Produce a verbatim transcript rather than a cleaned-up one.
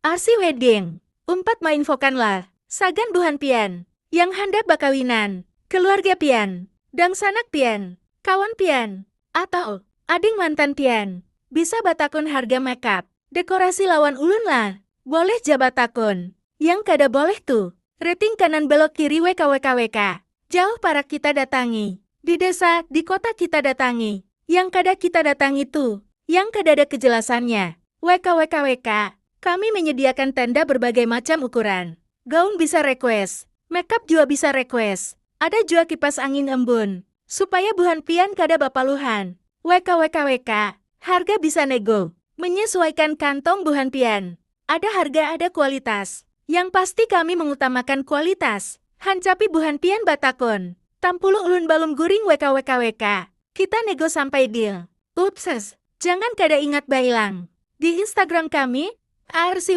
Arsi wedding. Umpat mainfokan lah. Sagan buhan pian. Yang handak bakawinan. Keluarga pian. Dangsanak pian. Kawan pian. Atau. Ading mantan pian. Bisa batakun harga makeup. Dekorasi lawan ulun lah. Boleh ja batakun. Yang kada boleh tuh. Rating kanan belok kiri wkwkwk. Jauh parak kita datangi. Di desa, di kota kita datangi. Yang kada kita datangi tuh. Yang kada ada kejelasannya. Wkwkwk. Kami menyediakan tenda berbagai macam ukuran. Gaun bisa request. Makeup jua bisa request. Ada jua kipas angin embun. Supaya buhan pian kada bapaluhan. Wkwkwk. Harga bisa nego. Menyesuaikan kantong buhan pian. Ada harga ada kualitas. Yang pasti kami mengutamakan kualitas. Hancapi buhan pian batakun. Tampulu ulun balum guring wkwkwk. Kita nego sampai deal. Upses, jangan kada ingat bailang. Di Instagram kami, arsi